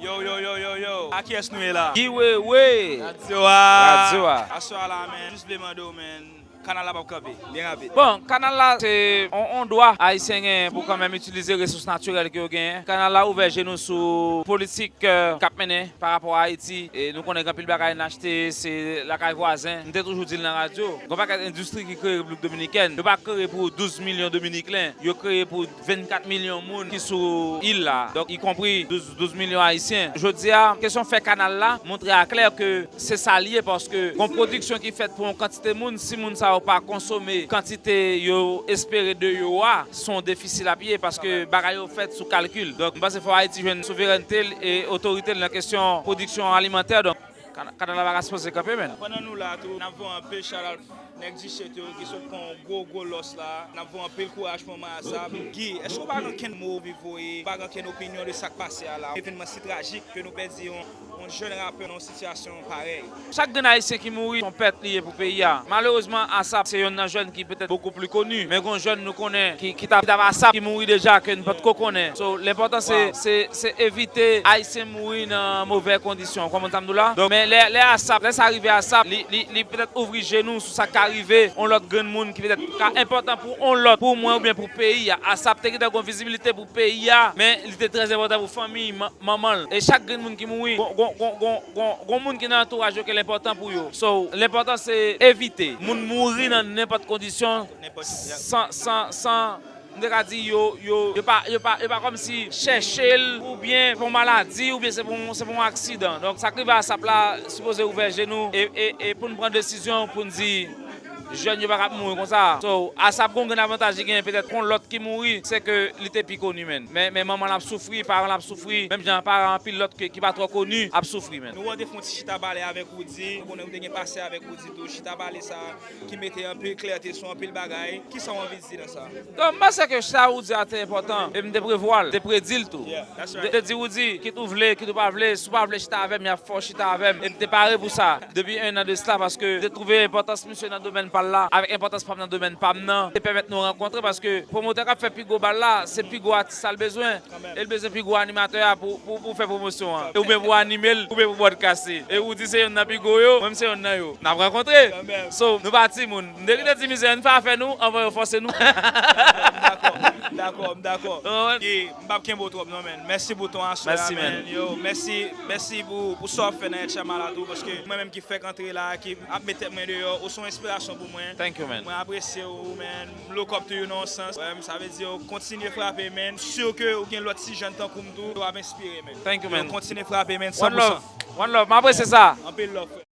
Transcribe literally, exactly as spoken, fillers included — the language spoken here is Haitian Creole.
Yo, yo, yo, yo, yo. A kiyès nou ye la? Guy Wewe. Radyo a. Radyo a. Aswè a la, men. Jis vle mande w, men. Kanal la p ap kanpe. Byen rapid. Bon, kanal la, se on, on dwa Ayisyen genyen pou kanmenm itilize resous natirèl ke yo genyen. Kanal la ouvè je nou sou politik, euh, k ap mennen pa rapò a Ayiti. E nou konnen gen anpil bagay n achte, se lakay vwazen. M te toujou di l nan radyo. Gen yon pakèt endistri ki kreye Repiblik Dominikèn. Yo pa kreye pou douz milyon Dominiklen. Yo kreye pou vennkat milyon moun ki sou il la, donk, ikonpri douz, douz milyon Ayisyen. Jodi a, kesyon fè kanal la montre aklè ke se sa l ye, paske gon pwodiksyon ki fèt pou yon kantite moun, si moun sa yo pa konsome kantite yo espere de yo a, se yon defisi l ap ye, paske bagay yo fèt sou kalkil. Donk, m panse fò Ayiti jwenn souverènte l e otorite l nan kesyon pwodiksyon alimantè. Donk, Kana-, kanal la pa ka sipoze kanpe, men. Pandan nou la tou, n ap voye anpil shout out nèg disèt yo ki sot pran yon gwo, gwo lòs la. N ap voye anpil kouraj pou manman Asap. Guy, èske w pa gen okenn mo w anvi voye, w pa gen okenn opinyon de sa k pase a la? Evènman si trajik ke nou pèdi yon, yon jèn rapè nan yon sitiyasyon parèy. Chak grenn Ayisyen ki mouri, se yon pèt li ye pou peyi a. Malerezman, Asap se yonn nan jèn ki petèt bokou pli koni, men gon jèn nou konnen ki, ki t ap, ki t ap Asap ki mouri deja ke n pa t ko konnen. So, lenpòtan se, se, se evite Ayisyen mouri nan movè kondisyon, w konprann sa m di w la? Donk, men lè, lè Asap, lè sa rive Asap, li, li, li petèt ouvri je nou sou sa k ka rive yon lòt grenn moun ki petèt ka enpòtan pou yon lòt, pou mwen oubyen pou peyi a. Asap te gentan gon vizibilite pou peyi a, men li te trè enpòtan pou fanmi, man-, manman l. E chak grenn moun ki mouri, gon, gon, gon, gon, gon, gon moun ki nan antouraj yo ke l enpòtan pou yo. So, lenpòtan se evite moun mouri nan nenpòt kondisyon, san, san, san, m te ka di yo, yo, yo pa, yo pa, yo pa kòmsi chèche l, oubyen se pou yon maladi, oubyen se pou, se pou yon aksidan. Donk, sa k rive Asap la, sipoze ouvè je nou, e, e, e pou n pran desizyon, pou n di, jèn yo pa ka ap mouri konsa. So, Asap gon grenn avantaj li genyen petèt kon lòt ki mouri, se ke li te pi koni, men. Men, men manman l ap soufri, paran l ap soufri, menm jan paran anpil lòt ke, ki pa twò koni ap soufri, men. Nou wè w te fè yon ti chita pale avèk Roody, nou konnen w te gen pase avèk Roody tou, chita pale sa ki mete anpil klète sou anpil bagay. Kisa w anvi di nan sa? Donk, m panse ke chita Roody a te enpòtan, e m te prevwa l, te predi l tou. Yeah, that's right. M te di Roody, kit ou vle, kit ou pa vle, si w pa vle chita avè m, y ap fè w chita avè m, e m te pare pou sa. Depi enn an de sila, paske m te twouve enpòtans misye nan domèn pa l la, avèk enpòtans pa m nan domèn pa m nan, te pèmèt nou rankontre, paske pwomotè k ap fè pi gwo bal la, se pi gwo atis sa l bezwen. E l bezwen pi gwo animatè a pou, pou, pou fè pwomosyon an. Oubyen pou anime l, oubyen pou bwòdkase. E Roody se yonn nan pi gwo yo, mwen m se yonn nan yo. N ap rankontre. So, nou pa timoun. M te kite di mizè, ann fè afè nou, anvan yo fòse nou. M dakò, m dakò, m dakò. Ou konprann? M p ap kenbe w twòp non, men. Mèsi pou ton aswè a, men. Yo, mèsi, mèsi pou, pou sa w ap fè nan Etchama la tou, paske mwen menm ki fèk antre la, ki ap met tèt mwen deyò, ou se yon enspirasyon pou mwen. Thank you, man. Mwen apresye w, men. M look up to you nan yon sans. Wè, sa vle di yo kontinye frape, men. M si ke ou gen lòt ti jèn tankou m tou, yo ap enspire, men. Thank you, man. Yo kontinye frape, men, san pou san. One love. One love. M apresye sa. Anpil love, frè.